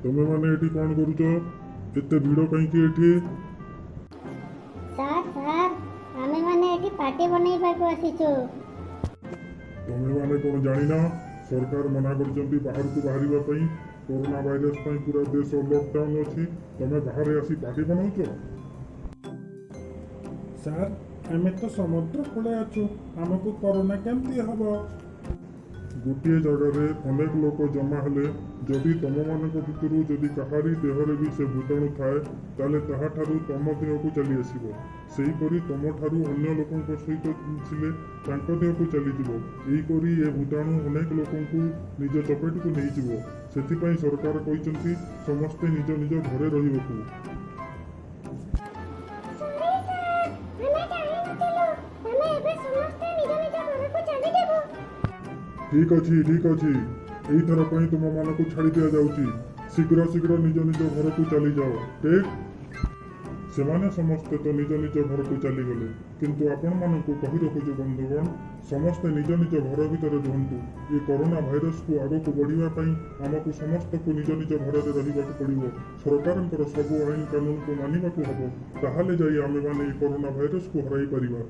ତମେମାନେ ଏଠି କ'ଣ କରୁଛ? ଏତେ ଭିଡ଼ କାହିଁକି ଏଠି? ସାର୍, ସାର୍, ଆମେମାନେ ଏଠି ପାର୍ଟି ବନେଇବାକୁ ଆସିଛୁ। ତମେମାନେ କ'ଣ ଜାଣିନ, ସରକାର ମନା କରିଛନ୍ତି ବାହାରକୁ ବାହାରିବା ପାଇଁ? କରୋନା ଭାଇରସ ପାଇଁ ପୁରା ଦେଶ ଲକଡାଉନ ଅଛି। ତମେ ବାହାରେ ଆସି ପାର୍ଟି ବନାଉଛ? ସାର୍, ଆମେ ତ ସମୁଦ୍ର କୂଳେ ଅଛୁ, ଆମକୁ କରୋନା କେମିତି ହବ? ଗୋଟିଏ ଜାଗାରେ ଅନେକ ଲୋକ ଜମା ହେଲେ ଯଦି ତମମାନଙ୍କ ଭିତରୁ ଯଦି କାହାରି ଦେହରେ ବି ସେ ଭୂତାଣୁ ଥାଏ, ତାହେଲେ ତାହାଠାରୁ ତମ ଦେହକୁ ଚାଲି ଆସିବ। ସେହିପରି ତମଠାରୁ ଅନ୍ୟ ଲୋକଙ୍କ ସହିତ ମିଶିଲେ ତାଙ୍କ ଦେହକୁ ଚାଲିଯିବ। ଏହିପରି ଏ ଭୂତାଣୁ ଅନେକ ଲୋକଙ୍କୁ ନିଜ ଚପେଟକୁ ନେଇଯିବ। ସେଥିପାଇଁ ସରକାର କହିଛନ୍ତି ସମସ୍ତେ ନିଜ ନିଜ ଘରେ ରହିବାକୁ। ସରି ସାର୍, ଆମେ ଜାଣିନଥିଲୁ। ଆମେ ଏବେ ସମସ୍ତେ ନିଜ ନିଜ ଘରକୁ ଚାଲିଯିବୁ। ଠିକ ଅଛି, ଠିକ ଅଛି, ଏଇଥର ପାଇଁ ତୁମମାନଙ୍କୁ ଛାଡ଼ି ଦିଆଯାଉଛି। ଶୀଘ୍ର ଶୀଘ୍ର ନିଜ ନିଜ ଘରକୁ ଚାଲିଯାଅ। ଠିକ, ସେମାନେ ସମସ୍ତେ ତ ନିଜ ନିଜ ଘରକୁ ଚାଲିଗଲେ, କିନ୍ତୁ ଆପଣମାନଙ୍କୁ କହି ରଖୁଛୁ ବନ୍ଧୁଗଣ, ସମସ୍ତେ ନିଜ ନିଜ ଘର ଭିତରେ ରୁହନ୍ତୁ। ଏ କରୋନା ଭାଇରସକୁ ଆଗକୁ ବଢ଼ିବା ପାଇଁ ଆମକୁ ସମସ୍ତଙ୍କୁ ନିଜ ନିଜ ଘରରେ ରହିବାକୁ ପଡ଼ିବ। ସରକାରଙ୍କର ସବୁ ଆଇନ କାନୁନକୁ ମାନିବାକୁ ହେବ। ତାହେଲେ ଯାଇ ଆମେମାନେ ଏ କରୋନା ଭାଇରସକୁ ହରାଇ ପାରିବା।